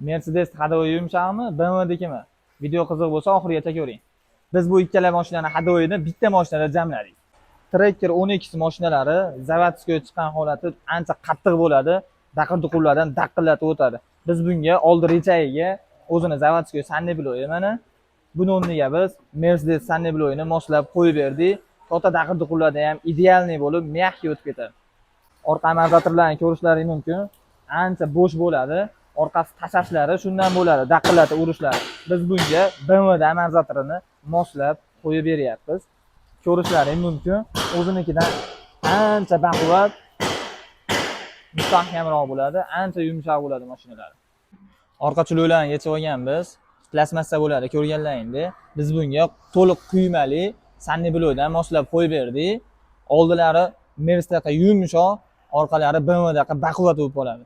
Mercedes ходовой yumshoqmi, BMWnikimi? Video qiziq bo'lsa, oxirigacha ko'ring. Biz bu ikkala mashinani ходовой ini bitta mashinada jamladik. Tracker 12 mashinalari заводской chiqqan holati ancha qattiq bo'ladi, daqir-duqurlardan daqillatib o'tadi. Biz bunga oldi рычаг iga o'zini заводской сайлентблок i, mana buni o'rniga biz Mercedes сайлентблок ini moslab qo'yib berdik. Katta daqir-duqurlarda ham идеальный bo'lib, мягкий o'tib ketadi. Orqa amortizatorlarni ko'rishlaring mumkin. Ancha bo'sh bo'ladi. Orqasi tashlashlari shundan bo'ladi, daqillatib urishlari. Biz bunga BMW amortizatorini moslab qo'yib beryapmiz. Ko'rishlaring mumkin. O'zinikidan ancha baquvvat, mustahkamroq bo'ladi, ancha yumshoq bo'ladi mashinalar. Orqa чулок larni yechib olganmiz. Plastmassa bo'ladi, ko'rganlaringda. Biz bunga to'liq quymali сайлентблок dan moslab qo'yib berdik. Oldilari Mercedesdaqa yumshoq, orqalari BMWdaqa baquvvat bo'lib qoladi.